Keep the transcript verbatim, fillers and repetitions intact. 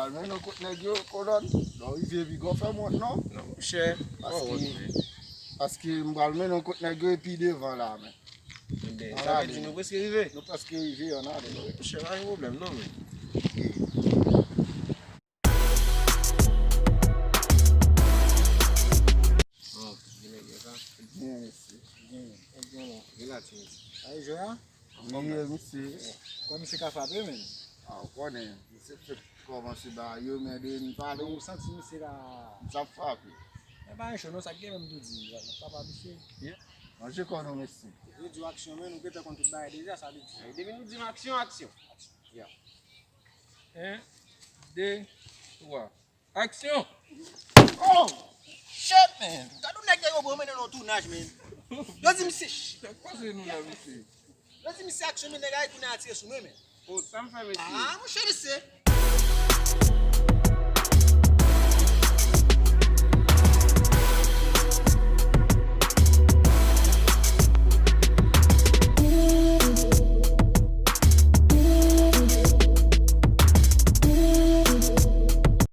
Al mennen w kot nèg yo, kolòn. Lè w rive, piga w fè m wont, non? Non, monchè. Paske, paske m pral mennen w kot nèg yo epi devan la, men. Ebyen, sa vle di nou prèske rive. Nou prèske rive, ann ale. Monchè, pa gen pwoblèm, non, men. Oh, gen nèg yo sa. Byen, mesye. Byen. Byen la. Byen la, ti mesye. Ay, jwe a? Wi, misye. Kòman misye ka frape, men? A, ou konnen, misye fèk kòmanse ba yo, men de m pale. Ou santi misye la. M sa frape. Men pa yon cho, non, sa k gen menm tou di, m pa pa misye. Manje kò nou, mesye. Yo di w aksyon, men nou gentan konn tout bagay deja, sa li di. Depi nou di m aksyon, aksyon. Aksyon. Yeah. En, de, twa. Aksyon! Oh! Shit, man! Gade yon nèg yo pran mennen nan tounaj, man. Yo di misye, sh- Sa k pase nou la, mesye? Yo di misye aksyon, men nèg la retounen atire sou mwen, man. Oh, sa m fè, mesye? Ah, monchè, mesye.